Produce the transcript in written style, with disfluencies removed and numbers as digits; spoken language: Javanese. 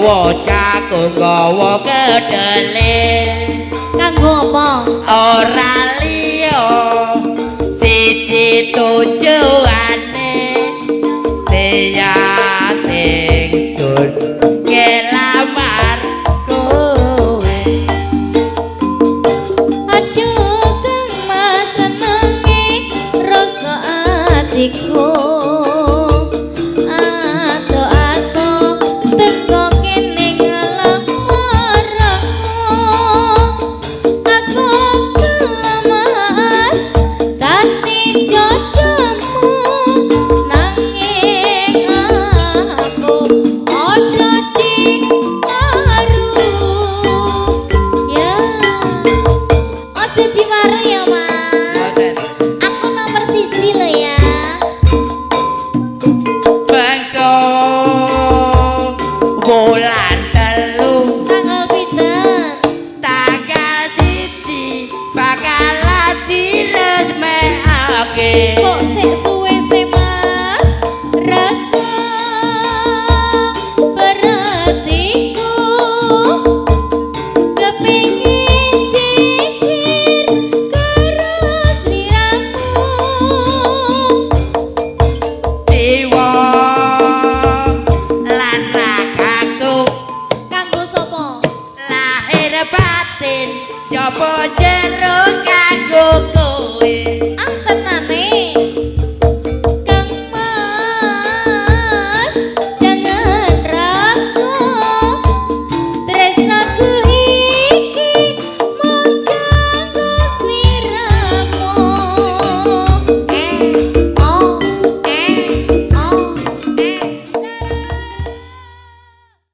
Nggawa jagung, nggawa kedele. Kanggo apa? Ora liya, siji tujuane niat ingsun ngelamar kowe. Aduh Kang Mas, senenge rasa atiku. Ato-ato teko kene nglamar aku. Aku gelem, Mas, dadi jodohmu, nanging aku aja diwaru. Ya. Aja diwaru ya, Mas. Aku nomor 1 lho ya. Bangko wulan 3. Tanggal pinten? Tanggal 1 bakal diresmekake. Kok sik suwe sih, Mas? Rasa beratiku kepingin cicir karo sliramu. Jiwa lan ragaku. Kanggo sapa? Lahir batin coba.